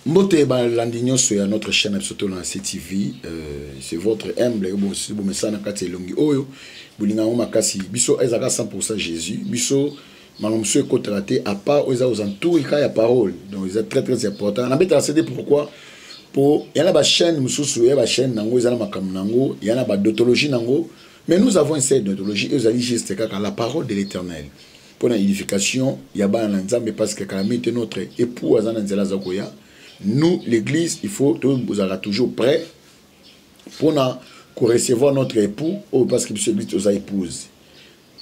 Mbote balandi nyonso ya notre chaîne na biso to na CTV, c'est votre humble bomesana na kati ya elongi oyo bolinga yango makasi. Biso ezalaka 100% Jésus, biso makambo mosusu ekotaka te à part oyo eza aux entours kaka ya parole. Donc eza très très important. Nabetaka CD pourquoi? Po ya na bachaîne mosusu, ya bachaîne nango eza na makambo nango, ya na badontologie nango, mais nous avons une seule dontologie, ezali juste kaka la parole de l'Éternel pour la édification ya bana na Nzambe, parce que kala mingi te notre époux aza na nzela aza koya. Nous l'église, il faut tozalaka toujours prêt mpona korecevoir notre époux oyo, parce que biso église toza épouse.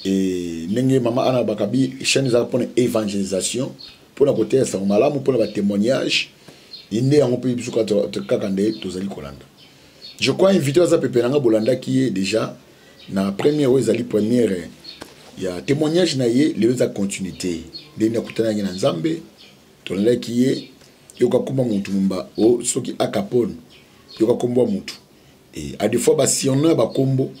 Et ndenge mama ana bakabi chaîne ezalaka mpona évangélisation, mpona koteya sango malamu, mpona batémoignage, nde yango mpe biso kaka nde tozali kolanda. Je crois invité aza pepe nanga, bolandaki ye déjà na première oyo ezali première ya témoignage na ye. Lelo eza continuité ndenge akutanaki na Nzambe, tolandaki ye. Yoka komba mutu mumba o soki akapone, yoka kombo ya mutu. E a des fois basurnom ya bakombo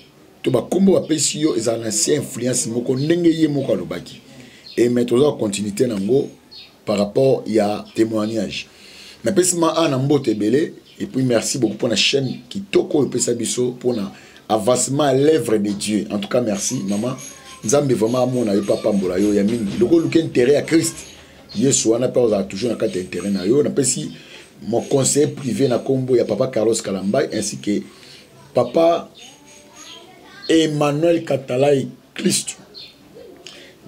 to bakombo bapesi yo ezala na se influence moko ndenge ye moko alobaki. E mais toza continuité nango par rapport ya témoignage. Napesi ma a na mbote ebele et puis merci beaucoup mpona chaîne kitoko oyo epesa biso mpona avancement à l'œuvre de Dieu. En tout cas merci mama, Nzambe vraiment amona yo, papa mbola yo ya mingi. Loko oluki intérêt ya Christ Yesu wana mpe ozala toujours na kati ya intérêt na yo. Napesi mon conseiller privé na kombo ya papa Carlos Kalambay ainsi que papa Emmanuel Katalai Christ,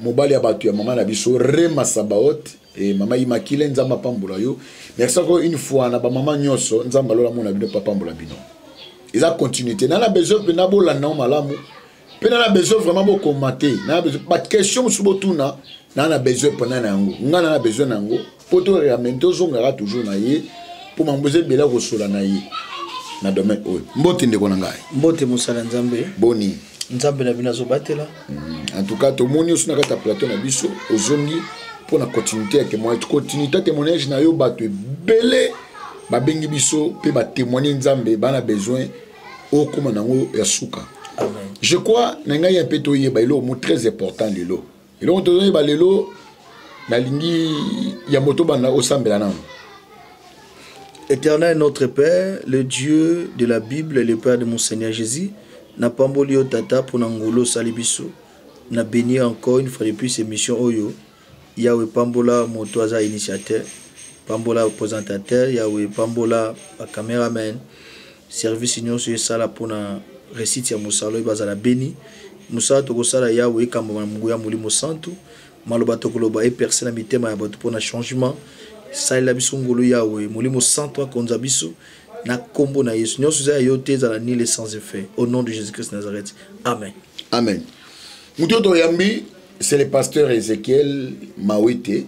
mobali ya bato ya mama na biso Rema Sabaot e mama Imakile. Nzambe apambola yo. Merci encore une fois na bamama nyonso. Nzambe alola mona bino, mpe apambola bino. Eza continuité na na besoin mpe na bolanda ngo malamu, mpe na na besoin vraiment bokomate na besoin baquestion mosusu botuna na na besoin mpena na yango. Ngai na na besoin na yango mpo toramene tozongaka toujours na ye, mpo mambo eza ebele kosola na ye na domaine oyo. Mbote ndeko na ngai. Mbote mosala Nzambe. Boni? Nzambe na bino azobatela. En tout cas tomoni oso na kati ya plateau na biso, ozongi mpo na continuité ya témoignage, continuité ya témoignage na yo. Bato ebele babengi biso mpe batémoigne Nzambe, bana besoin okóma nango ya suka. Amen. Je crois na ngai ya mpe toyeba eloko mo très important lelo, eloko tozoyeba lelo, nalingi ya moto banda osambela nano. Éternel notre Père, le Dieu de la Bible, le Père de mon Seigneur Jésus, napamboli yo tata mpona ngolu osali biso. Na bénir encore une fois de plus émission oyo. Yawe, pambola moto aza initiateur, pambola présentateur. Yawe, pambola bacameraman, service nyonso esala mpona réussite ya mosala oyo, bazala béni. Mosala tokosala, Yawe, ekambama na mongo ya Molimo Santu. Maloba tokoloba eperce na mitema ya bato mpona changement. Salela biso ngolu, Yawe. Molimo Santu akonza biso na nkombo na Yesu. Nyonso eza ya yo te, ezala nul et sans effet, au nom de Jésus Christ Nazareth, amen. Amen. Moto oyo toyambi, c'est le pasteur Ézéchiel Mawete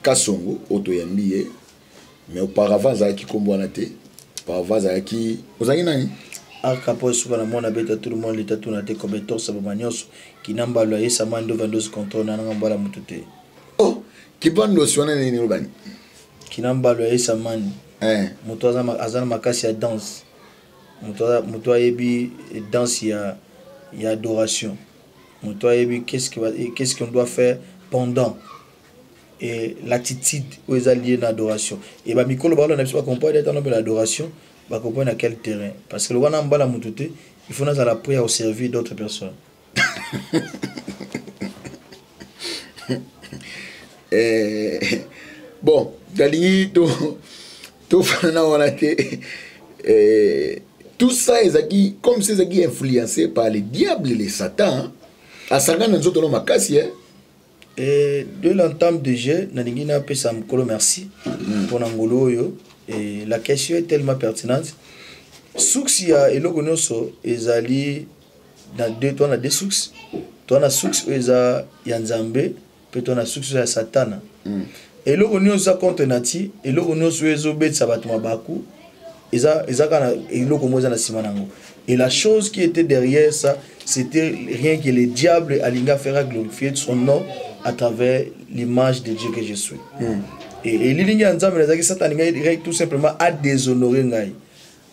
Kasongo oyo toyambi ye. Mais auparavant azalaki nkombo wana te. Auparavant azalaki, ozalaki nani? Akapo esuka na mwana beta tout le monde leta tuna te combien torse bama nyonso kinambalo ayesama ndova ndosi contrôle na nanga mbala motu te. Oh, kibandosi wana nini olobani? Kinambalo ayesamani. Eh. Moto aza na makasi ya danse, moto ayebi danse ya adoration, moto ayebi qu'est-ce qu'on doit faire pendant et l'attitude oyo eza lié na adoration. E bamikolo balona biso bacomprendre ete nobela adoration, bacomprendre na quel terrain, parce que lokola na mbala motu te, il faut nazala prêt à servir d'autres personnes. Eh, bon, nalingi to tofana wana te. Eh, tout ça ezalaki comme si ezalaki influencé par le diable, le Satan asangani na nzoto no makasi, eh? Et de l'entame de jeu, nalingi napesa mokolo merci mpona ngolu oyo. Et la question est tellement pertinente. Source ya eloko nyonso ezali na deux, to na deux sources. To na source oyo eza ya Nzambe mpe to na source oyo ya Satana. Eloko nyonso eza contre nature, eloko nyonso oyo ezobetisa bato mabaku eza kaka na eloko moko eza na nsima nango. Et la chose qui était derrière ça, c'était rien que le diable alinga faire glorifier son nom à travers l'image de Dieu que je suis. Et elilingi ya Nzambe nazalaki, Satan alingai tout simplement à déshonorer ngai,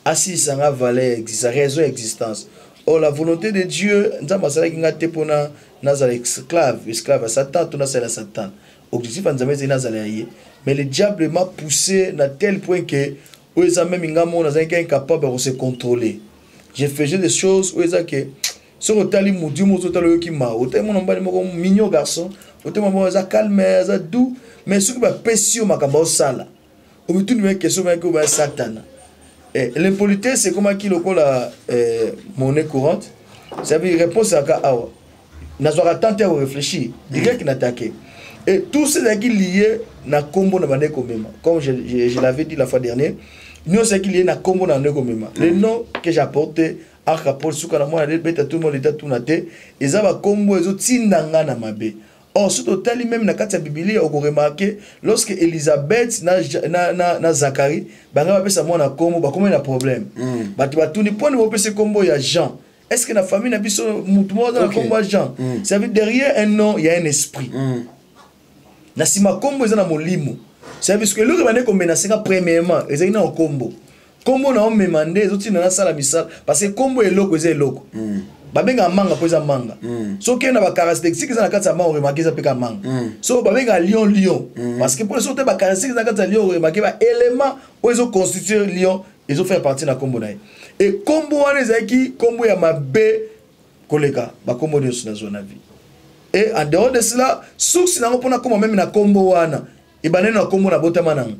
asilisa nga valeur, raison existence. Or la volonté de Dieu, Nzambe asalaki nga te mpona nazala esclave, esclave ya Satan to nasalela Satan. Objectif ya Nzambe ezali nazala ya ye, mais le diable m'a poussé na tel point que oyo eza même nga moko nazalaki incapable ya kose contrôler. Je faisais des choses oyo eza ke soki otali mutu moko, otali, oyoki mawa. Otali mwana mobali moko, mignon garçon, otali mwana moko aza calme, aza doux, mais soki bapesi yo makambo osala, omituni ba question bayaki oyo baya Satana. L'impolitesse ekomaki lokola monnaie courante. Ça veut dire réponse ezalaka awa, nazwaka temps te ya koréfléchir, direct n'attaquer. Et tout ce ezalaki lié na nkombo na bandeki komema. Comme je l'avais dit la fois dernière, nyonso ezalaki lié na nkombo na bandeki komema, le nom que j'apportais, Arcapol, suka na mwana beta, tout le monde eta tuna te, eza bakombo ezotinda nga na mabe. Or soki totali même na kati ya Bibilia, okoremarquer lorsque Elizabeth na Zacharie banga bapesa mwana nkombo, bakomi na problème. Bato batuni: mponi bopesa nkombo ya Jean? Est ce que na famille na biso mutu moko aza na nkombo ya Jean? Ça veut dire, derrière un nom, il y a un esprit. Na nsima nkombo eza na molimo. Ça veut dire que eloko ebandi komenacer nga premièrement ezalaki na nkombo. Nkombo na omema nde ezotinda nasala misala, parce que nkombo eloko eza eloko. Babengaka manga mpo eza manga. Soki okende na bacaractéristique eza na kati ya manga, oremarquer eza mpe ka manga. So babengaka lion lion parce que mpona soki te bacaractéristique eza na kati ya lion, oremarquer baélément oyo ezoconstituer lion, ezofaire partie na nkombo na ye. E nkombo wana ezalaki nkombo ya mabe koleka bakombo nyonso nazwa na vie. Et en dehors de cela, source nango mpona koma même na nkombo wana ebandeni na nkombo na botama nango,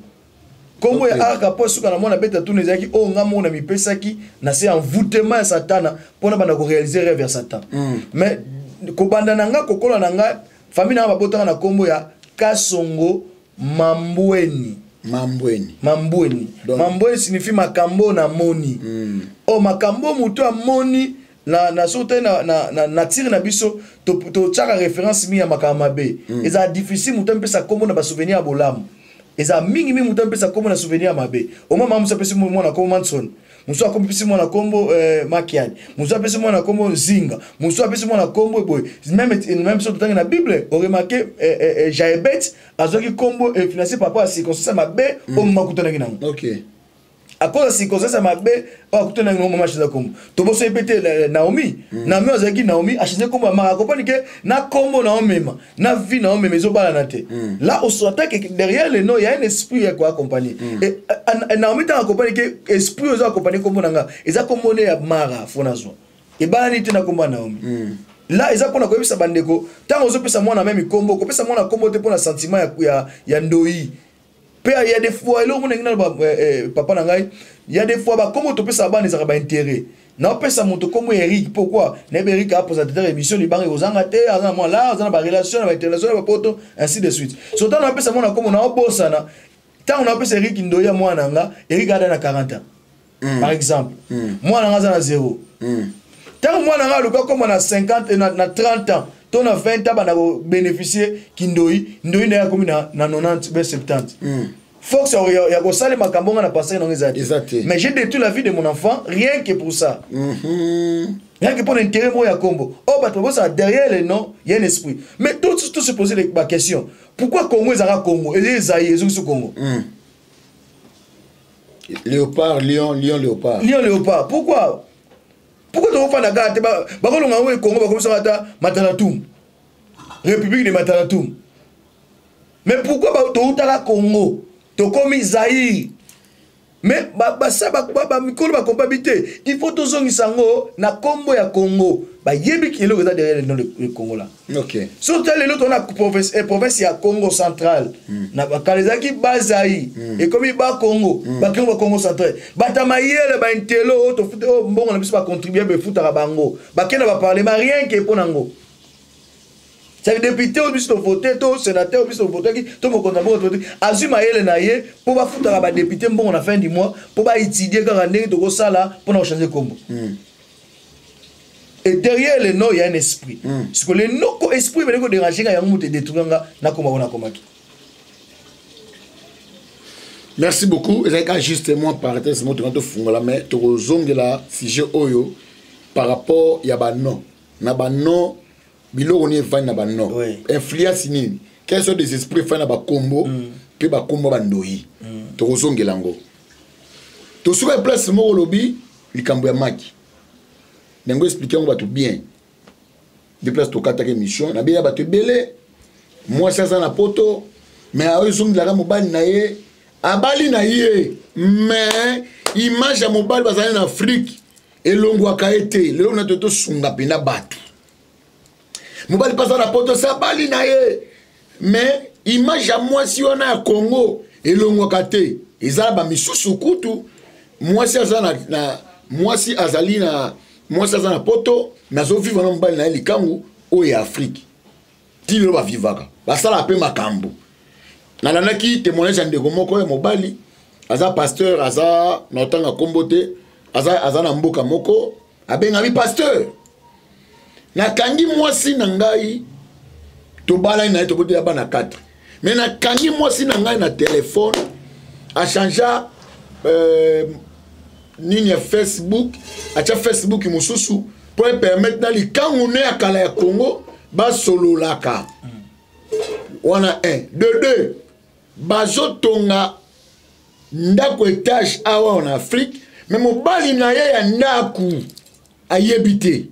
nkombo ya Arka mpo suka na mwana beta tuna, ezalaki oyo nga moko na mipesaki na se envoûtement ya Satana mpona banda koréaliser rêve ya Satan. Mais kobanda na nga, kokola na nga, famille na nga babotaka na nkombo ya Kasongo Mambweni. Mambweni. Mambweni. Mambweni signifie makambo namoni. Oyo makambo moto amoni na soki te na nature na biso, totiaka référence mingi ya makambo mabe. Ezala difficile moto amipesa nkombo na basouvenir ya bolamu. Eza mingi mingi moto amipesa nkombo na souvenir ya mabe. Omwa mama mosu apesi mwana nkombo Manson, mosu akomi mwana nkombo Makiadi, mosu apesi mwana nkombo Nzinga, mosu apesi mwana nkombo boye. Même so totangi na Bible, oremarquer Jaebet azwaki nkombo influencé par rapport ya circonstance ya mabe oyo mama akutanaki nango. À cause ya circonstance ya mabe oyo akutanaki nango, mama achanger nkombo. Tobosani mpe te Naomi. Naomi azalaki Naomi, achanger nkombo ya Mara. Akomprendre ke na nkombo na omema na vie na omema ezobalana te. Là osata ke derrière le nom, il y a un esprit ya koaccompagner. Et Naomi, ntango accompagne ke esprit oyo ezo accompagner nkombo na nga eza nkombo ne ya Mara, fo nazwa ebalani te na nkombo ya Naomi. Là eza mpona koyebisa bandeko, ntango ozopesa mwana même nkombo, kopesa mwana nkombo te mpona sentiment ya ndoi. Mpe ya des fois, eloko mona ngai naloba, papa na ngai, ya des fois bakombo topesaka bana ezalaka baintérêt. Naopesa moto kombo Eric, pourquoi? Nayebi Eric aprésentateur émission Libanga ekozanga te, aza na mwa la, aza na barelation na bainternational na bapoto, ainsi de suite. So ntango naopesa mwana kombo, naobosana ntango naopesa Eric ndoi ya mwana nga, Eric ada na 40 ans par exemple. Mwana nga aza na 0. Ntango mwana nga aluka kombo na 50, na 30 ans to na 20 ans, banda kobénéficie kindoi, ndoi na ye akomi na 90 be 70. Force ya kosala makambo nga na pensaki nango eza te, mais j'ai détruit la vie de mon enfant rien que pour ça, rien que pour l'intérêt moko ya kombo oyo bato babosaka. Derrière le nom, il y a un esprit. Mais tout, tout se poser baquestion: pourquoi Congo ezalaka Congo, eza ezai, ezongisi Congo? Léopard, lion, lion, léopard. Lion, léopard. Pourquoi tokofanda kaka te? Bakolonga yango Congo, bakomisaka ata Matalatum, République de Matalatum. Mais pourquoi toutaka Congo, tokomi Zaïre? Mais bamikolo bakompabi te, il faut tozongisa yango na nkombo ya Congo. Bayebi eloko eza derrière le nom de Congo là. Surtout lelo tona province ya Congo Central. Na kala ezalaki Bazai, ekomi Bakongo, bakongo, Bakongo Central. Bato mayele, baintello oyo tofuti, oyo mbongo na biso bacontribuable efutaka bango, bakende baparlement rien que mpo nango. Ça veut député oyo biso tovote, to sénateur oyo biso tovotaki, to mokonzi ya mboka tovote, azwi mayele na ye mpo bafutaka badéputé mbongo na fin du mois mpo baétudie kaka ndenge tokosala mpona kochanger kombo. Et derrière le nom, il y a un esprit. Parce que le nom, esprit ebandi kodéranger nga, yango moto edétruire nga nakoma ngo nakomaki. Merci beaucoup. Ezalaki kaka juste mwa parenthèse moko tonga tofungola, mais tokozongela sujet oyo par rapport ya banom na banom, biloko nini efandi na banom, influence nini, quels sont des esprits efandi na bakombo mpe bakombo bandoi. Tokozongela yango. Tosuka place moko, olobi likambo ya maki ndenge expliquer yango bato bien. De place tokataki émission, nabeya bato ebele. Mwasi aza na poto, mais aoyozongelaka mobali na ye, abali na ye, mais image ya mobali bazali na Afrique elongwaka ye te. Lelo na tosunga mpenza bato. Mobali mpe aza na poto, se abali na ye, mais image ya mwasi wana ya Congo elongwaka te. Eza na bamisusu kutu, mwasi aza na mwasi azali na mwasi aza na poto, mais azovivre na mobali na ye likangu oyo ya Afrique. Ti lelo bavivaka, basalaka mpe makambo. Nalandaki témoignage ya ndeko moko ya mobali, aza pasteur, aza na otanga nkombo te, aza na mboka moko, abengami pasteur. Nakangi mwasi na ngai, tobalani na ye, tobotela bana 4, mais nakangi mwasi na ngai na telefone, achangea nini ya Facebook, atya Facebook mosusu mpo epermettre na likangu ne ya kala ya Congo basololaka wana. 1 2 2 bazotonga ndako étage awa na Afrique, mais mobali na ye ya ndako ayebi te.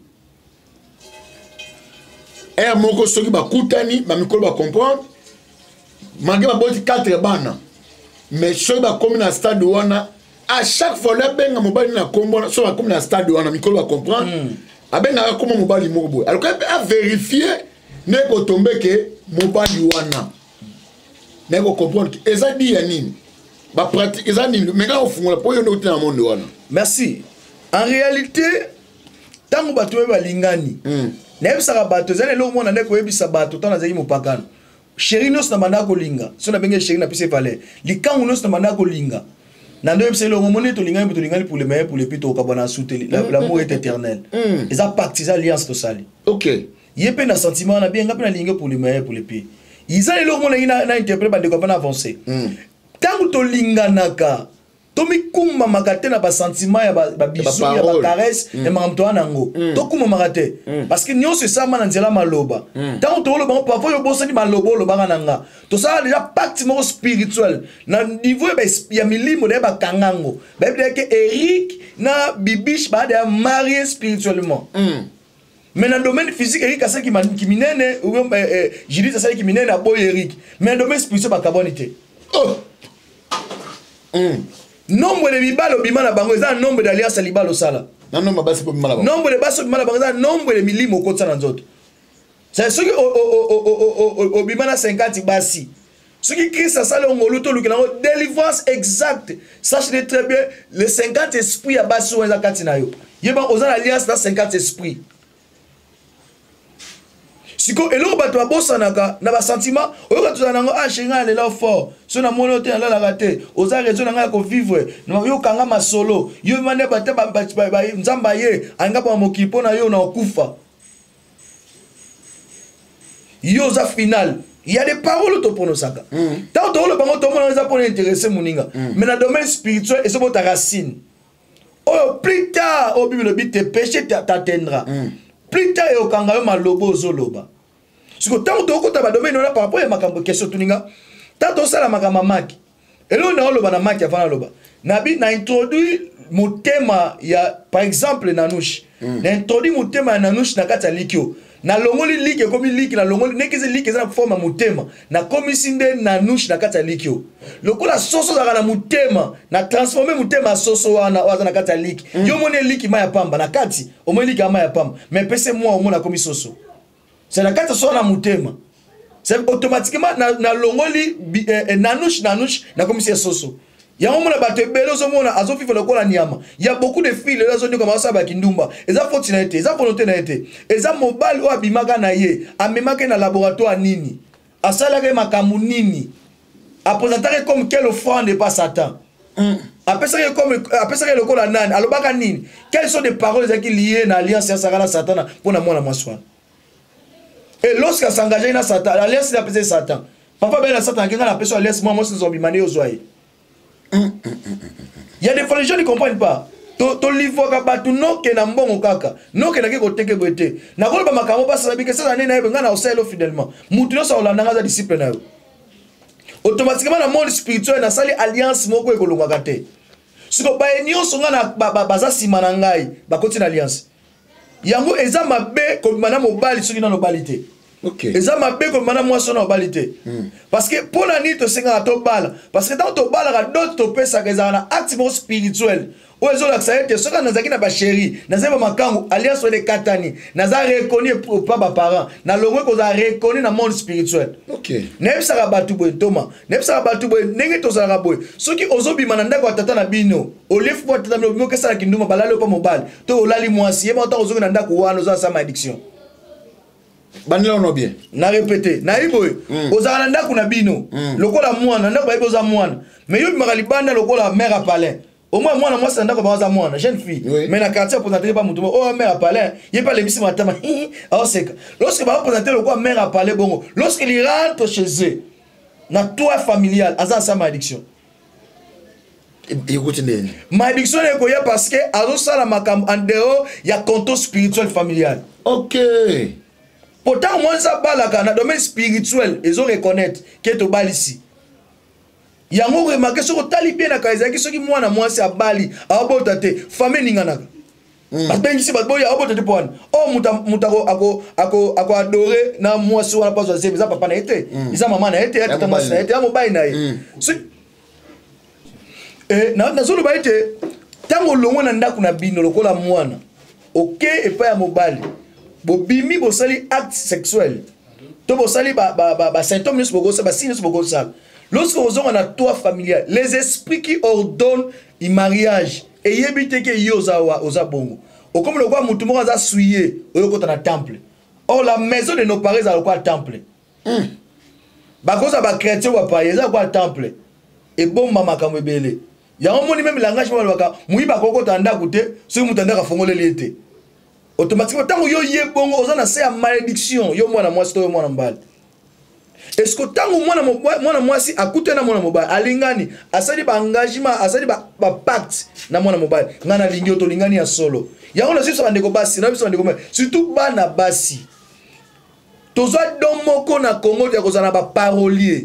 Ere moko soki bakutani, bamikolo bacomprendre, malgré baboti 4 bana, mais soki bakomi na stade wana, à chaque fois abenga mobali na kombo wana. Soki bakomi na stade wana, mikolo bacomprendre, abengaka kombo mobali moko boye, alors mpe avérifie nde kotombe ke mobali wana naye kocomprendre ke eza di ya nini, bapratique eza nini. Mais kaka kofungola mpo yo nde otina na monde wana. Merci. En réalité, ntango bato oyo balingani, nayebisaka bato, eza na eloko moko na nde koyebisa bato. Ntango nazalaki mopakano, chéri nyonso na banda kolinga, so nabenge chéri, napesi valeur. Likangu nyonso na banda kolinga, na nde oyebisa eloko omoni, tolingani, tolingani pour le meilleur, pour le pire, tokabwana na suteli. L'amour est éternel. Eza pacte, eza alliance tosali. Ye mpe na sentiment wana bien, nga mpe nalingi pour le meilleur, pour le pire. Eza eloko moko nangi na interpréter bandeko avant na avancer. Ntango tolinganaka, tomikumbamaka te na basentiment ya babisous, ya baparole. Bacaresse ya makambo toya nango, tokumbamaka te, parce que nyonso esalama na nzela maloba. Ntango toloba ngo, parfois yo obosani maloba olobaka na nga. Tosala déjà pacte moko spirituel na niveau ya milimo. Daye bakanga yango, bayebi deya ke Eric na Bibiche baa deya marié spirituellement. Mais na domaine physique, Eric asalaki kiminene ou bien Judith asalaki minene, aboyi Eric, mais na domaine spirituel bakabwani te. Oh. Nombre de mibali obima na bango eza nombre d'alliance ya libala osala. Na nombre basi mpo bima na bango. Nombre de basi obima na bango eza nombre de milimo okotisa na nzoto. C'est soki obima na 50 basi, soki Christ asali yo ngolu, tolukela yango délivrance exacte, sache de très bien, les 50 esprit ya basi oyo eza kati na yo, yeba oza na alliance na 50 esprit. Sikoyo eloko bato babosanaka na basentiment oyoka, tozala nango: "Ah chéri, ngai nalela fort, so namoni yo te nalalaka te, oza raison na ngai ya kovivre." Yokanga masolo yo mande bate, Nzambe aye alinga bama mokili mpo na yo na okufa, yo oza final. Il y a des paroles topronosaka. Ntango tokoloba bango, tomona eza mpona intéressé moninga, mais na domaine spirituel ezobota racine oyo plus tard, oyo Bible elobi te: "Péché t'atteindra plus tard." Eyokanga yo maloba ozoloba. Siko ntango tokokota badomaine wana par rapport ya makambo question tuninga, ntango tosala makambo ya maki, eloko na oloba na maki, avant naloba nabi na introduit motema ya, par exemple, Nanouche. Na introduit motema ya Nanouche na kati ya liki oyo, nalongoli liki, ekomi liki, nalongoli ndenge eza liki, eza na forme ya motema, nakomisi nde Nanouche na kati ya liki oyo. Lokola soso ozalaka na motema, na transforme motema ya soso wana oyo aza na kati ya liki. Yo omoni eliki mai ya pamba na kati, omoni liki ya mai ya pamba, mais pese mwa omona akomi soso, c'est na kati ya soso na motema. C'est automatiquement nalongoli Nanouche, Nanouche nakomisi ya soso. Yango omona bato ebele, ozomona azovivre lokola nyama. Ya beaucoup de filles lelo azonyoka, asala bakindumba, eza faute na ye te, eza volonté na ye te, eza mobali oyo abimaka na ye, amemaki ye na laboratoire nini, asalaki ye makambo nini, apresentaki comme quelle offrande epa Satan, apesaki ye comme, apesaki ye lokola nani, alobaka nini, quelles sont des paroles ezalaki liées na alliance asaka na Satan mpo na mwana mwasi wana. Et lorsque asengagaki na Satan, alliance apesa ye Satan, papa bele na Satan akenga na apesa alliance, mwana mwasi ezobima nde ozwa ye. Il y a des fois, les gens ne comprennent pas. Tolivwaka bato noke na mbongo kaka noke nake koteke boye te. Nakoloba makambo basala bike sasa nde nayebe ngai na osala fidèlement. Mutu nyonso akolanda ngai aza disciple na yo automatiquement. Na monde spirituel nasali alliance moko ekolongwaka te. Siko baye nyonso ngai baza nsima na ngai, bakoti na alliance yango. Eza mabe kobima na mobali soki nano obali te. Eza mabe kobima na mwasi wana obali te. Parce que mpo na nini tosengaka tobala? Parce que ntango tobalaka, dot topesaka ezalaka na acte moko spirituel oyo ezolakisa ete soki nazalaki na bachéri, nazali bamakangu, alliance wana ekatani, naza reconnu pa baparent, nalongwe kozala reconnu na monde spirituel. Nayebisaka bato boye, ntoma, nayebisaka bato boye, ndenge tozalaka boye: soki ozobima na ndako ya tata na bino, oliefu po tata na bino, obimi okesala kinduma, balali opa mobali to olali mwasi, ye moko, ntango ozoki na ndako wana, oza na malédiction. Bandela ono bien. Na répété, nayebi boye: ozalaka na ndako na bino lokola mwana ndako, bayebi oza mwana, mais yo obimaka libanda lokola mère ya palin. Au moins mwana mwasi na ndako bango aza mwana, jeune fille. Mais na quartier, apresente pa motu oyo mère ya palin, ye mpe alembisi matama, aoseka. Lorsque baopresente lokola mère ya palin bongo, lorsqu'il rentre chez eux na toit familial, aza na sa malédiction. Ekuti ndeni? Malédiction ekoya parce que azosala makambo en dehors ya contrôle spirituel familial. Pourtant mwasi abalaka, na domaine spirituel ezo reconnaître ke tobalisi yango. Remarque, soki otali bien na kala, ezalaki soki mwana mwasi abali, aobota te, famille eninganaka. Babengisi bato boyo, aobota te mpo wana oyo moto akoadore na mwasi wana mpo azwa zemi, eza papa na ye te, eza mama na ye te, ya tata mwasi na ye te, ya mobali na ye. Nazoloba ete ntango olongwe na ndako na bino lokola mwana, oke epai ya mobali, bobimi, bosali acte sexuel to bosali basymptôme nyonso bokosala, basigne nyonso bokosala, lorsque ozonga na toit familial, les esprits qui ordonnent mariage eyebi te ke yo oza, oza bongo, okomi lokola motu moko aza souillé, oyo okota na temple. Or la maison de nos parents ezala lokola temple. Bakozala bachrétien, bapaye, eza lokola temple, ebomba makambo ebele. Yango moni même langage moko balobaka: moyibi akokota na ndako te soki moto andako afongoleli ye te. Automatiquement, ntango yo ye bongo, oza na se ya malédiction, yo mwana mwasi to yo mwana mobali. Est-ce que ntango mwana mwasi akutani na mwana mobali, alingani, asali baengagement, asali bapacte na mwana mobali: ngai nalingi yo, tolingani ya solo. Yango na biso bandeko basi, na biso bandeko mobali, surtout bana basi, tozwa don moko na Congo ya kozala na baparolier.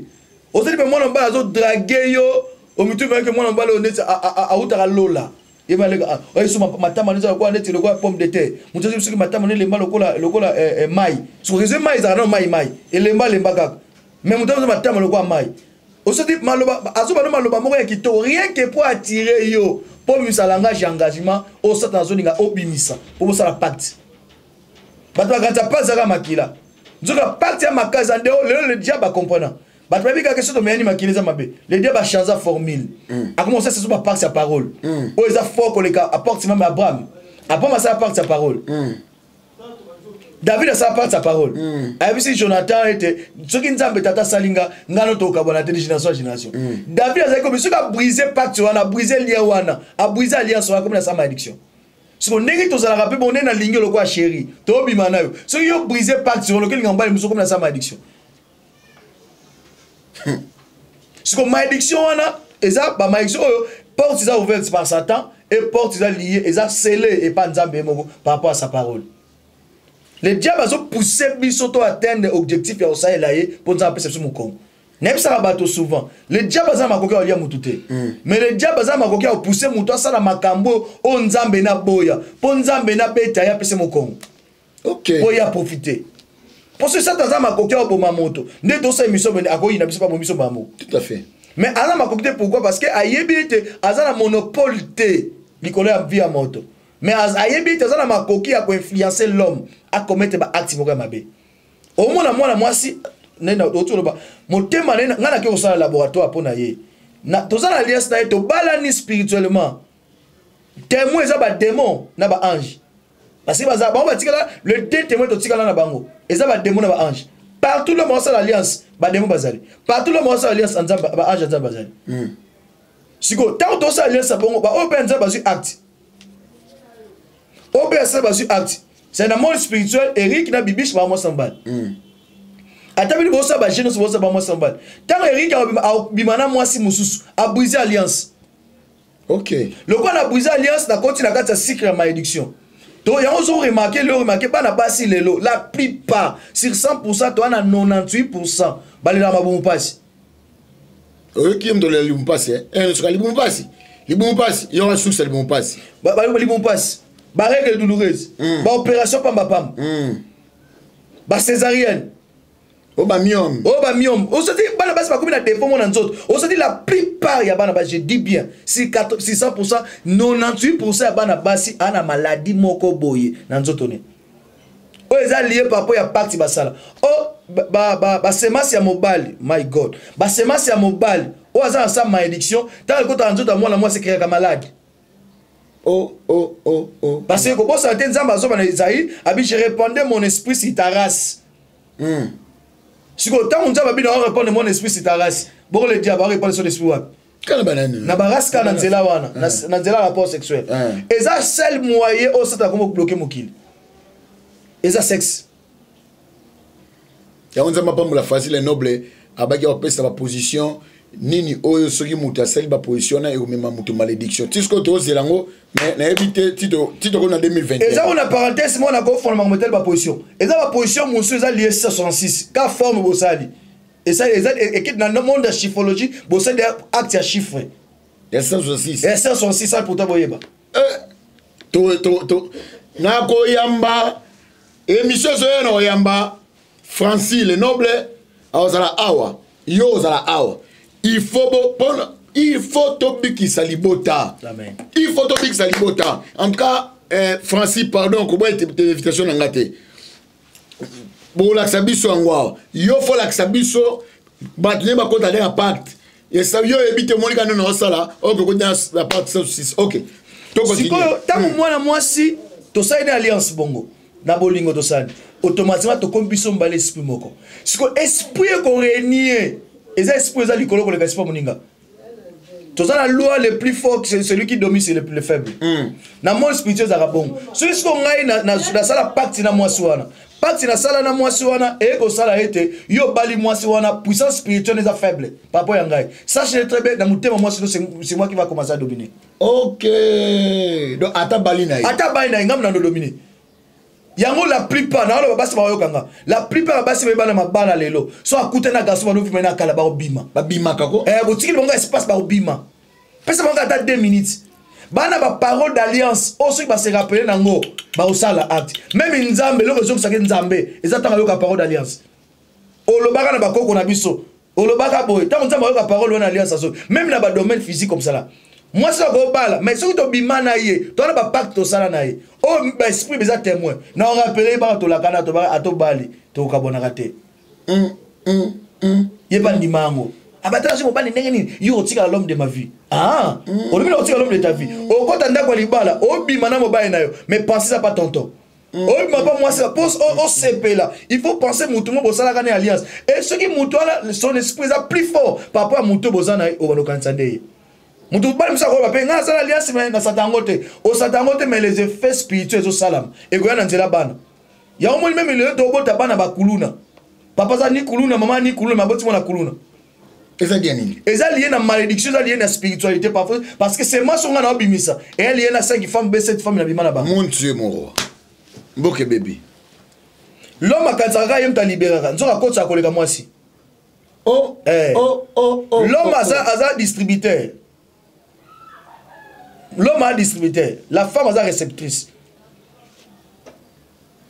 Ozali mpe mwana mobali azodraguer yo, omitu meke mwana mobali oyo neti awutaka lola, ye baleka oyeso matama neti lokola, neti lokola pomme de terre. Moto azobi soki matama no elemba lokola mai, soki ezwi mai, ezalaka nano mai mai, elemba lemba kaka, mais moto azo matama lokola mai. Osoti maloba, azoba no maloba moko ya kitoko, rien que po attirer yo, mpo obimisa langage ya engagement oyo Satan azolinga obimisa mpo bosala pacte. Bato bakanisa pacte ezaka makila, nzoka pacte ya makasi ande. Lelo le diable acomprendre, bato bayebi kaka soki tomeyani makila eza mabe. Le diable achange formule, akomi kosala so bapacte ya parole oyo eza fort koleka apporte même Abraham. Abraham asala pacte ya parole, David asala pacte ya parole. Ayebisi Jonathan ete soki Nzambe tata asali nga, nga no tokabwana te de génération ya génération. David azalaki komi soki abrise pacte wana, abrise lien wana, abrise alliance wana, komi nasala malédiction. Siko ndenge tozalaka mpe bonde, nalingi lokola chéri, tobima na yo, soki yo brise pacte wana, okelinga mobali mosusu, komi nasala malédiction. Siko malédiction wana eza bamalédiction oyo porte eza ouverte par Satan et porte eza liée, eza scellé epa Nzambe ye moko par rapport à sa parole. Le diable azopousse biso to atteindre objectif ya kosalela ye mpo Nzambe apesa biso mokongo. Nayebisaka bato souvent, le diable aza na makoki ya kolia motu te, mais le diable aza na makoki ya kopousse motu asala makambo oyo Nzambe naboya, mpo Nzambe nabeta ye, apesa mokongo mpo ye aprofite. Mpo soki Satan aza makoki ya koboma moto, nde tosala émission bene, akoyina biso mpo abomi biso bango. Tout à fait. Mais aza makoki te. Pourquoi? Parce que ayebi ete aza na monopole te likolo ya vie ya moto, mais ayebi ete aza na makoki ya koinfluencer l'homme acommettre baacte moko ya mabe. Omona mwana mwasi nde oti oloba motema nde ngai nake kosala laboratoire mpo na ye. Toza na alliance na ye, tobalani spirituellement, témoin eza badémon na baange, parce que baza bango batikala le deux témoin, totikala na bango, eza badémon na baange. Partout l'homme osala alliance, badémon bazali. Partout l'homme osala alliance, baange ya Nzambe bazali. Sikoyo ntango tosala alliance ya bongo, baoyo mpe ya Nzambe bazwi acte, oyo mpe ya sala bazwi acte. C'est na monde spirituel. Erik na Bibiche baa mwasi na mobali. Ata bino bosala bajeune nyonso, bosala bamwasi na mobali, ntango Erik akobima na mwasi mosusu, abrise alliance. Lokola na brise alliance, nakoti na kati ya cycle ya malédiction. To yango ozo remarque lelo, remarque bana basi lelo, la plupart, sur 100, toa na 98, balelaka mabumu mpasi. Oyoki ye moto olela libumu mpasi, soka libumu mpasi, libumu mpasi, yo asukisa libumu mpasi. Libumu mpasi, barègle douloureuse, baopération pambapamba, bacésarienne. Oyo bamyome. Oyo bamyome. Osati bana basi bakomi na défaut mona nzoto. Osati la plupart ya bana basi, je dis bien, si 600%, 98% ya bana basi ana maladie moko boye na nzoto ne. Oyo eza lié par rapport ya pacte basala. O ba ba ba semence ya mobali, my God. Ba semence ya mobali oyo aza na sa malédiction, tango ekota na nzoto ya mwana mwasi ekreaka malade. Oh, oh, oh, oh. Parce que kobosana te Nzambe azoba na Esaïe, abi je répandais mon esprit sur ta race. Sikoyo ntango Nzambe abi na répandre mon esprit sur ta race, bongo le diable arépandre son esprit wapi? Kala banani. Na ba race kaka na nzela wana, na nzela rapport sexuel. Eza seul moyen oyo Satan akomi kobloquer mokili. Eza sexe. Yango Nzambe apambola Facile Noble abaki akopesa ba position nini oyo soki moto asali ba position wana ekomema moto malédiction. Ti sikoyo tozela yango, mais nayebi te ti tokomi na 2021. Eza kuna parenthèse moko nakofonda makambo etali ba position. Eza ba position mosusu eza lié 666 ka forme bosali. Eza eza ekiti na monde ya chiffrologie, bosali acte ya chiffre. Ya 666. Ya 666 ça pourtant boyeba. To to to nakoyamba émission ezoya na koyamba Francis le Noble azala awa, yo ozala awa. Il faut bo pona, il faut tobikisa libota. Amen. Il faut tobikisa libota. En tout cas, Francis, pardon, koboya te invitation na nga te. Bolakisa biso yango awa. Yo faut lakisa biso bato nde bakota nde na pacte. Esa yo oyebi te omoni kaka nini osala, oyo kokota na pacte 106. Ok. Toko Sikoyo ntango mwana mwasi tosali na alliance bongo na bolingo tosali automatiquement tokomi biso mbala esprit moko. Sikoyo esprit ekorenie, eza esprit eza likolo koleka esprit moninga. Toza na loi le plus fort, c'est celui qui domine, c'est le plus faible. Na monde spirituel ezalaka bongo. Soki sikoyo ngai nasala pacte na mwasi wana, pacte nasala na mwasi wana eye kosala ete yo obali mwasi wana, puissance spirituelle eza faible par rapport ya ngai. Sache-le très bien, na motema mwasi no, c'est moi qui va commencer à dominer. Ok. Donc ata bali na ye. Ata bali na ye, ngai na dominer. Yango la plupart na wala basi bayoka nga. La plupart basi ba bana mabala lelo. So akuta na garçon ba novima na kala ba obima. Ba bima kako. Botikili bango espace ba obima. Pesa bango ata 2 minutes. Bana ba parole d'alliance oyo soki ba se rappeler nango ba osala acte. Même Nzambe loko ezokisaki Nzambe, eza tanga yoka parole d'alliance. Olobaka na bakoko na biso. Olobaka boye, tango Nzambe ayoka parole wana alliance azo. Même na ba domaine physique comme ça là. Moi ça ko bala, mais soki to bima na ye, to na ba pacte to sala na ye. Oh ba esprit beza témoin. Na on rappeler ba to lakana to ba ato bali, to ka bona kate. Ye ba ndimango. Abatala soki mobali ndenge nini? Yo otika l'homme de ma vie. Ah, olobi na otika l'homme de ta vie. Okota ndako ya libala, obima na mobali na yo, mais pensez ça pas tonton. Obima pa mwasi, pose osepela. Il faut penser mutu mo bosalaka na alliance. Et soki mutu wana son esprit eza plus fort par rapport à mutu boza na ye, obalokanisa nde ye. Mutu bali musa ko pe nga sala alliance mais na sata yango te. O sata yango te mais les effets spirituels ezo salama. Ekoya na nzela bana. Ya omoni même lelo to bota bana ba kuluna. Papa za ni kuluna, mama ni kuluna, maboti mona kuluna. Eza bien nini? Eza lié na malédiction, eza lié na spiritualité parfois parce que c'est moi songa na obimisa. Et lié na 5 femmes, B 7 femmes na bima na ba. Mon Dieu mon roi. Mboke baby. L'homme akansaka ye muta libéraka. Nzoka kotsa koleka mwasi. Oh, Eh. oh, oh, oh, L'homme oh, aza, oh. aza distributeur. L'homme a distributeur. La femme aza réceptrice.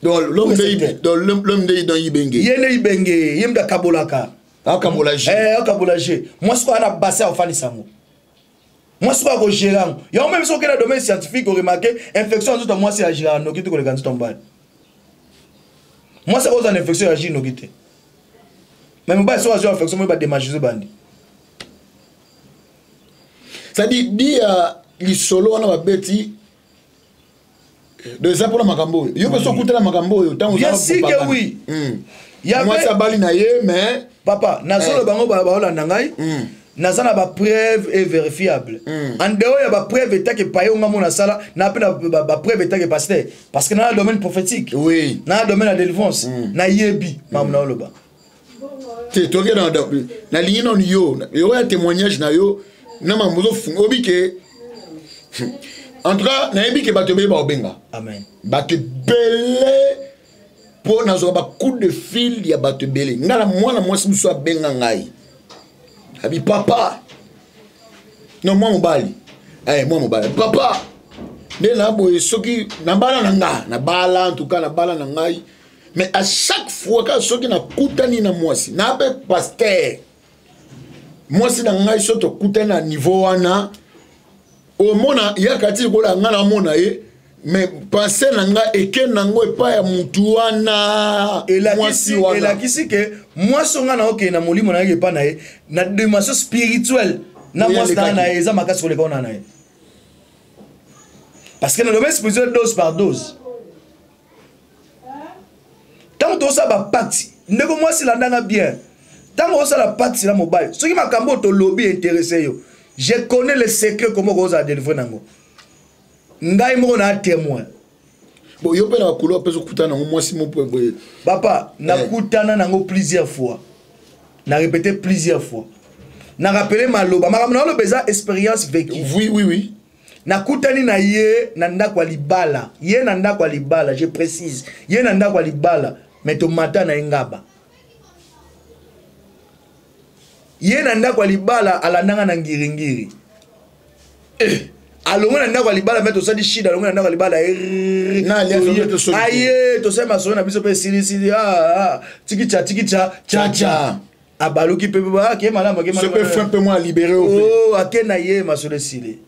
Donc l'homme de Récepteur. Ibe, donc l'homme, l'homme de dans Ibenge. Ye ne Ibenge, ye muta kabolaka. Akabola G. Eh, akabola G. Moi ce qu'on a basé au fani sango. Moi ce qu'on a gérant. Yo même ce qu'on a domaine scientifique on remarqué infection nzoto moi c'est agir no kitu koleka nzoto mbali. Moi c'est cause infection agir no kite. Mais mobali so azwa infection moi ba démagiser bandi. Ça dit dit lisolo wana ba beti de ça pour la makambo. Yo pe so kutela makambo yo tango Bien za sûr que propagande. oui. Y avait Moi ça bali na ye mais papa nazolo bango ba ba olanda ngai. Naza na ba preuve et vérifiable. En dehors ya ba preuve état que paye nga mona sala na pe na ba preuve état que pasteur parce que na domaine prophétique. Oui. Na domaine de délivrance. Na yebi mamu na oloba. Te toke na na lingi non yo. Yo ya témoignage na yo na mamuzo fungo obike. En tout cas, na yebi ke bato ebele ba obenga. Amen. Bato ebele po nazwa ba coup de fil ya bato ebele. Nga na mwana mwasi mosusu abenga ngai. Abi papa. Non, moi mobali. Eh, moi mobali. Papa. Nde na boye soki na bala na nga, na bala en tout cas na bala na ngai. Mais à chaque fois kaka soki nakutani na mwasi na mpe pasteur, mwasi na ngai, so tokutani na niveau wana, omona yaka ti lokola ngai namona ye, mais pensée na ngai eke nango epai ya mutu wana. Mwasi wana elakisi ke mwasi o ngai na okende na molimo na ye epai na ye na dimension spirituelle na mwasi na na ye eza makasi koleka wana na ye, parce que na domaine spirituel, dose par dose. Ntango tozosala bapacte, ndeko mwasi, landanga bien, ntango ozosala pacte na mobali, soki makambo oyo tolobi intéresse yo, je connais le secret comment okozala délivre nango. Ngai moko na témoin. Bon, yo mpe na bakolo apesa okutana nango mwasi mo boye? Papa, nakutana nango plusieurs fois, na répété plusieurs fois, na rappelé maloba, makambo na oloba eza expérience vécue. oui oui oui Nakutani na ye na ndako ya libala, ye na ndako ya libala, je précise, ye na ndako ya libala, mais tomata na ye ngaba. Ye na ndako ya libala, alandanga na ngiringiri, eh. Alongwe na ndako ya libala, me tosali shida, alongwe na ndako ya libala, aye, tosali masolo na biso mpe esilisili, ah, ah, tikicha tikicha chacha, abaluki mpe ake malamu, ake malamu mpe mwa libéré. Oh, ake na ye, masolo esili.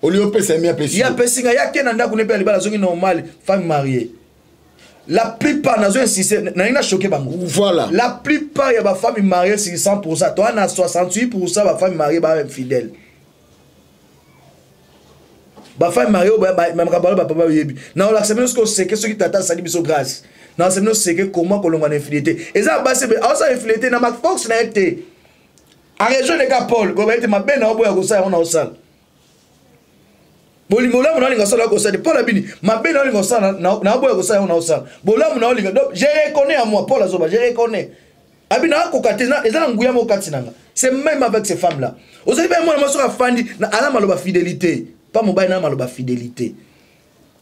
Olie opesa mi, apesi. Ye apesi ngai, ye ake na ndako ne mpe ya libala, azongi normal, femme mariée. La plupart, nazo insiste, nalingi na choquer bango. Voilà. La plupart ya bafemme mariée, sur 100, toa na 68 bafemme mariée ba infidèle. Bafemme mariée oyo, makambo wana bapapa bayebi. Na olakisa bino soki oseke, soki tata asali biso grâce, na olakisa bino seke comment kolongwa na infidélité. Eza basi aosala infidélité na maforce na ye te, arejoindre ka Paul koba ete mabe na oboya kosala yango na osala, bolingo bolamu na olinga osala kosala te. Paul abini mabe na olinga osala, na oboya kosala yango na osala bolamu na olinga. Donc je reconnais à moi, Paul azoba, je reconnais abi nakoka te, eza na nguya moko kati na nga. C'est même avec ces femmes là ozali mpe mwana mwasi oyo afandi aza maloba fidélité pa mobali na maloba fidélité,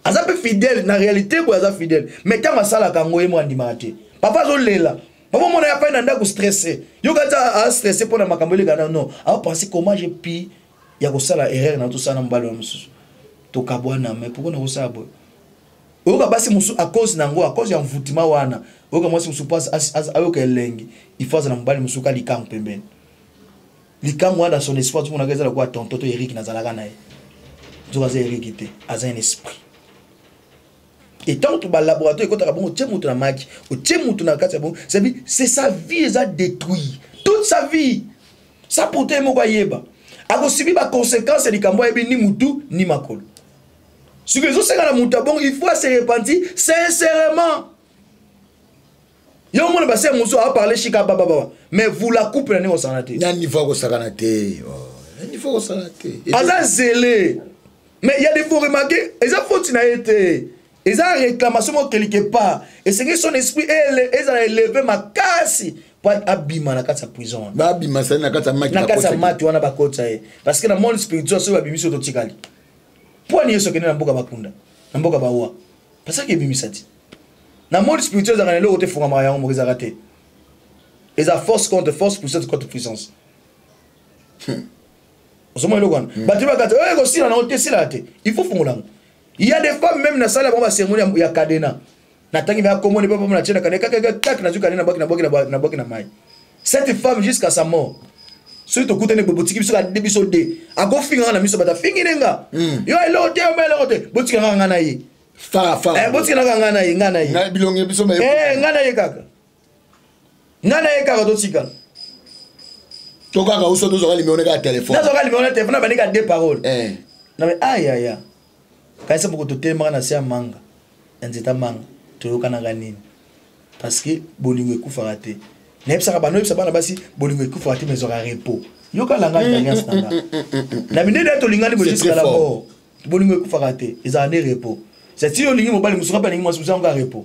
aza mpe fidèle na réalité boye, aza fidèle, mais ntango asalaka yango, ye mo andimaka te. Papa azolela, papa omona ye afai na ndako stressé, yoka ti astressé mpo na makambo eleka na non, aopense comment j'ai pu ya kosala erreur na tosala na mobali wana mosusu, tokabwana, mais pourquoi nakosala boye? Oyoka basi mosusu, à cause na yango, à cause ya mvutima wana, oyoka mwasi mosusu mpo ayoka elengi, il faut aza na mobali mosusu ka likango pembeni. Likango wana, son esprit azomonaka eza lokola tonton to Erik nazalaka na ye, nzoka aza Erik te, aza un esprit. Et tant que balaboratoire ekotaka bongo, otie moto na maki, otie moto na kati ya bongo, c'est c'est sa vie eza détruit, toute sa vie. Ça pourtant ye moko ayeba akosibi baconséquence ya likambo, ayebi ni mutu ni makolo. Soki ezosenga na moto ya bongo, il faut se repentir sincèrement. Yo omona basi ya mosusu aparle shika babababa, mais vous la coupe na ndenge osakana te. Na niveau akosakana te, oh, na niveau akosakana te. Aza zele, mais il y a des faut remarquer, eza faute na ye te, eza réclamation moko quelque part esengeli son esprit ezala élevé makasi po abima na kati ya prison wana. Babima sali na kati ya maki. Na kati ya mati wana bakotisa ye, parce que na monde spirituel, soki babimisi oyo totikali, mpo ani Yesu akende na mboka bakunda, na mboka bawa, parce que ebimisa ti na monde spirituel ezalaka na eloko te, efongamaka yango moko, ezalaka te, eza force contre force, puissance contre puissance. Ozomona eloko wana, bato bakati oyo ekosila nango te, esilaka te, il faut fongola yango. Il y a des femmes même na sala bango bacérémonie ya cadena, natangi baya komoni papa na tie na cadena, kaka kaka nazwi cadena, nabwaki, nabwaki, nabwaki na mai. Cette femme, jusqu'à sa mort, soki tokutani boye, botiki biso kade, biso de akofinganga na miso, bato afingi ne nga. Yo eloko te, yo eloko te, botikanga nga na ye. Fara fara. Eh, botikanga nga na ye, nga na ye. Na bilongi biso. Eh, nga na ye kaka, nga na ye kaka, totikala. To kaka uso tozwaka limero kaka telefone. Nazwaka limero na telefone, nabandi kaka deux paroles. Na me ayaya, kanisa moko totelemaka na se ya manga, ya nzeta manga, toyokanaka nini? Parce que bolingo ekufaka te. Nayebisaka bana, oyebisa bana basi, bolingo ekufaka te, mais ezwaka repos. Yoka langage d'alliance na nga na mindele ya tolingani boye jusqu'à la mort. Bolingo ekufaka te, ezala nde repos. C'est ti olingi mobali mosusu, mpe alingi mwasi mosusu, yango kaka repos.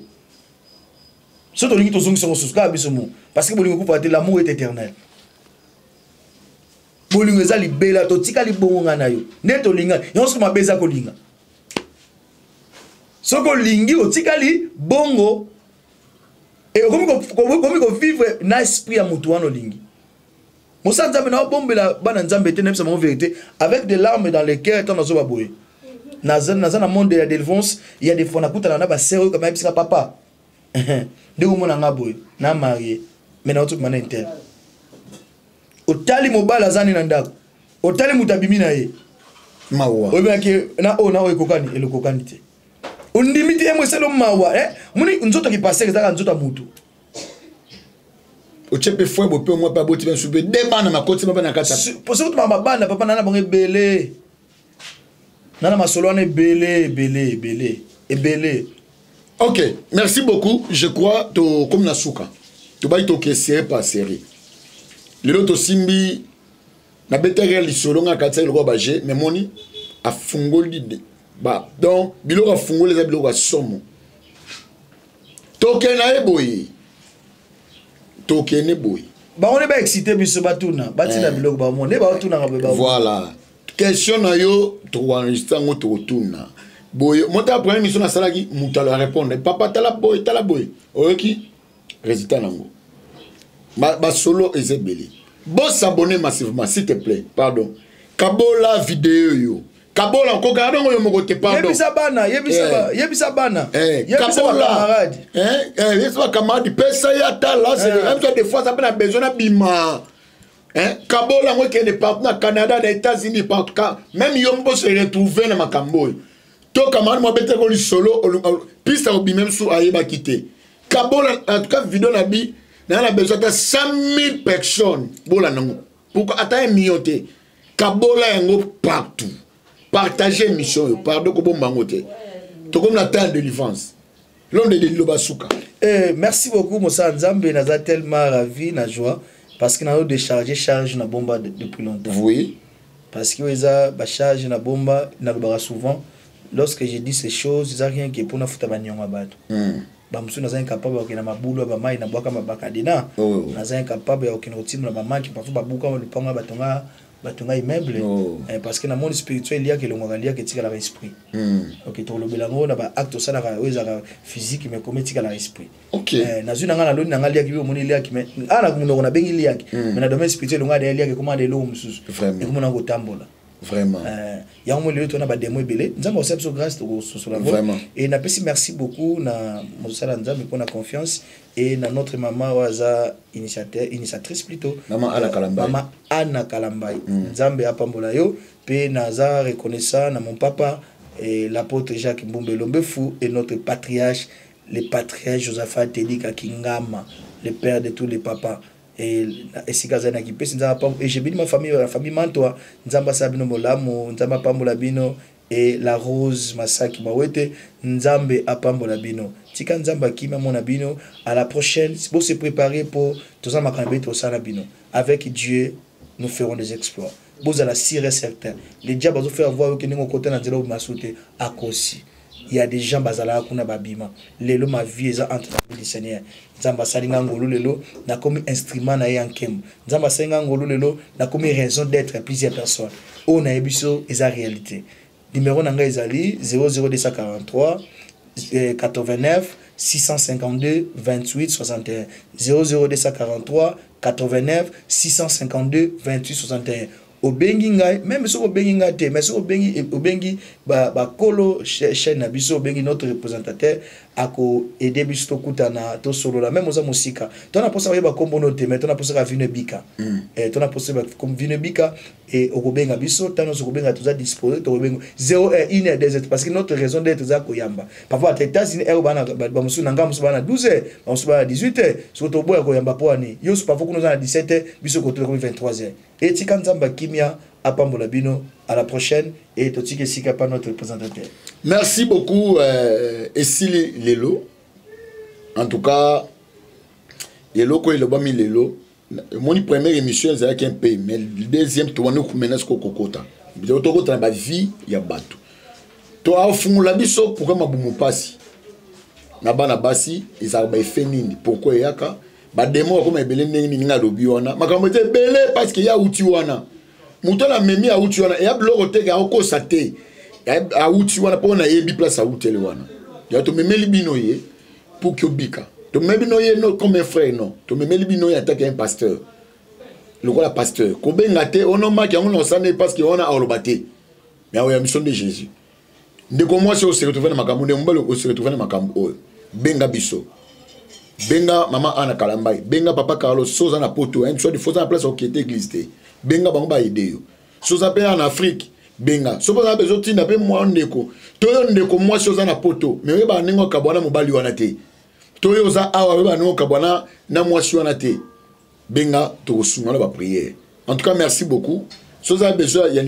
So tolingi tozongisa mosusu kaka biso mo, parce que bolingo ekufaka te, l'amour est éternel. Bolingo eza libela, totikali bongo ngai na yo nde tolinga yango. Soki mabe eza kolinga, soki olingi otikali bongo, e okomi kovivre na esprit ya motu wana olingi. Mosala Nzambe na obombela bana Nzambe te, nayebisa bango vérité avec des larmes dans le cœur. Ntango nazoba boye, naza na monde ya délivrance, ya des fois nakutana na basere oyo kama yebisaka papa. Ndenge omona nga boye na marie, mais nauti kobima na inter. Otali mobali aza nde na ndako, otali moto abimi na ye. Mawa. Oyebaki na oyo na oyo ekokani, elokokani te. Ondimi te ye esali mawa, eh? Moni nzoto ya kipasere ezalaka nzoto ya motu. Otie mpe fwe bope mwa mpe aboti mpe nsupe de bana makoti mpe na kati. Poso kutu bana papa na bango ebele. Nana masolo wana ebele ebele ebele ebele. Ok, merci beaucoup. Je crois to comme na suka. To bayi to ke série par série. Lelo to simbi na betaka lisolo nga kati eloko ba je mais moni afungoli de ba donc biloko afungoli eza biloko ya somo. Tokende na ye boye. Tokende boye. Bango nde ba excité biso batuna, batina biloko bango nde baotunaka boye bango. Voilà. Question na yo tokoenregistre yango tokotuna. Boye mota première mission nasalaki moto ala répondre papa tala boye tala boye oyoki résultat nango. Ba solo eza ebele. Bo s'abonner massivement s'il te plaît. Pardon. Kabola vidéo yo. Kabola koka dongo yo moko te pardon. Yebisa bana, yebisa ba, yebisa bana. Yebisa ba camarade. Yebisa ba camarade pesa ya tala c'est même toi des fois ça peut na besoin na bima. Hein? Kabola ngo kende partout na Canada, na États-Unis partout. Même yo mpo se retrouver na makambo oyo. To camarade mo bete ko lisolo pista obima même sous ayeba kité. Kabola en tout cas vidéo na bi na na besoin ta 100 000 personnes bola nango. Pourquoi ata 1 million te? Kabola yango partout. Partager mission yo, pardon ko bomba ngo te. To comme la temps de délivrance. L'homme de liloba suka. Merci beaucoup Moussa Nzambe, naza tellement ravi na joie parce que na décharger charge na bomba depuis longtemps. Oui. Parce que eza ba charge na bomba na lobaka souvent lorsque je dis ces choses, ça rien que pour na futa ba nyonga bato. Ba musu naza incapable ya kokende na mabulu ya ba mai na bwaka mabakadena. Naza incapable ya kokende kotimba na ba maki parfois babuka lupango ya batonga batonga immeuble. Parce que na monde spirituel liaka elongwaka liaka etikalaka esprit. Ok, tolobela yango na ba acte osalaka oyo ezalaka physique mais comme etikalaka esprit. Nazwi na nga na loni na nga liaki, yo omoni liaki mais awa na monoko nabengi liaki. Mais na domaine spirituel elongwaka deya liaki ekoma na eloko mosusu. Ekoma na kotambola. Vraiment. Yango mo lelo tona ba démon ebele. Nzambe osala biso grâce tokososola yango. Vraiment. Et napesi merci beaucoup na mosala Nzambe pour la confiance et na notre maman oyo aza initiateur, initiatrice plutôt. Maman Anna Kalambay. Maman Anna Kalambay. Nzambe apambola yo pe naza reconnaissant na mon papa et l'apôtre Jacques Mbumbe Lombefu et notre patriarche, le patriarche Josaphat Telika Kingama, le père de tous les papas. Et esika azali na kipesi Nzambe apambola. Et j'ai béni ma famille, la famille Mantoa. Nzambe asala bino molamu, Nzambe apambola bino. Et la Rose Masaki Mawete, Nzambe apambola bino. Tika Nzambe akima mona bino. À la prochaine, pour se préparer pour toza makambe tosala bino. Avec Dieu, nous ferons des exploits. Bozala sûr et certain. Les diables bazo faire voir que ningo kota na nzela masute akosi. Il y a des gens bazala kuna babima. Lelo ma vie eza entre la main du Seigneur. Nzambe asali nga ngolu lelo na komi instrument na ye en kembo. Nzambe asali nga ngolu lelo na komi raison d'être à plusieurs personnes. Oyo na yebi so eza réalité. Numéro na nga ezali zéro zéro deux cent quarante-trois, 89 652 28 61. Zéro zéro deux cent quarante-trois, 89 652 28 61. Obengi ngai, même soki obengi ngai te, mais soki obengi, obengi ba, ba kolo chaîne na biso, obengi notre représentateur ako aider biso tokutana, tosolola, même oza mosika. Tona posa oyeba kombo no te, mais tona posa ka vino ebika. Tona posa ba kom vino ebika et okobenga biso, tano sokobenga toza disposé, tokobenga 0 heure, une heure, deux heures, parce que notre raison d'être za koyamba. Parfois à États-Unis, heure bana, ba, ba mosusu na ngambo, bana 12 heures, ba mosusu bana 18 heures, soki toboya koyamba po ani. Yo so parfois kuna na 17 heures, biso kotola komi 23 heures. Et tika Nzambe kimia apambola bino, à la prochaine et totike sika pa notre représentateur. Merci beaucoup Esili Lelo. En tout cas, eloko elobami lelo. Mon première émission ezalaki un peu, mais deuxième to wana kumena siko kokota. Biso tokota na ba vie ya bato. To afungula biso pourquoi mabumu pasi. Na bana basi ezalaka ba effet nini? Pourquoi eyaka? Ba démon akoma ebele ndenge nini nga lobi wana? Makambo ete ebele parce que ya uti wana. Moto na memi ya uti wana, eya biloko te ka okosa te. Ya auti wana po na yebi place autele wana. Ya to memeli bino ye pour que obika. To memeli bino ye no comme un frère non. To memeli bino ye attaque un pasteur. Lokola pasteur. Kobenga te ono maki yango na osane parce que wana aloba te. Mais oya mission de Jésus. Ndeko mwasi o se retrouver na makambo, ndeko mobali o se retrouver na makambo oyo. Benga biso. Benga mama Ana Kalambai, benga papa Carlos. So oza na poto, hein, soit oza na place okete église te, benga bango, baaider yo. So oza mpe en Afrique, benga. So mpo oza besoin, otinda mpe mwa ndeko to yo ndeko mwasi oza na poto, mais oyebaka ndenge okabwana mobali wana te, to yo oza awa, oyebaka ndenge okabwana na mwasi wana te, benga, tokosunga na baprière. En tout cas, merci beaucoup. So oza besoin ya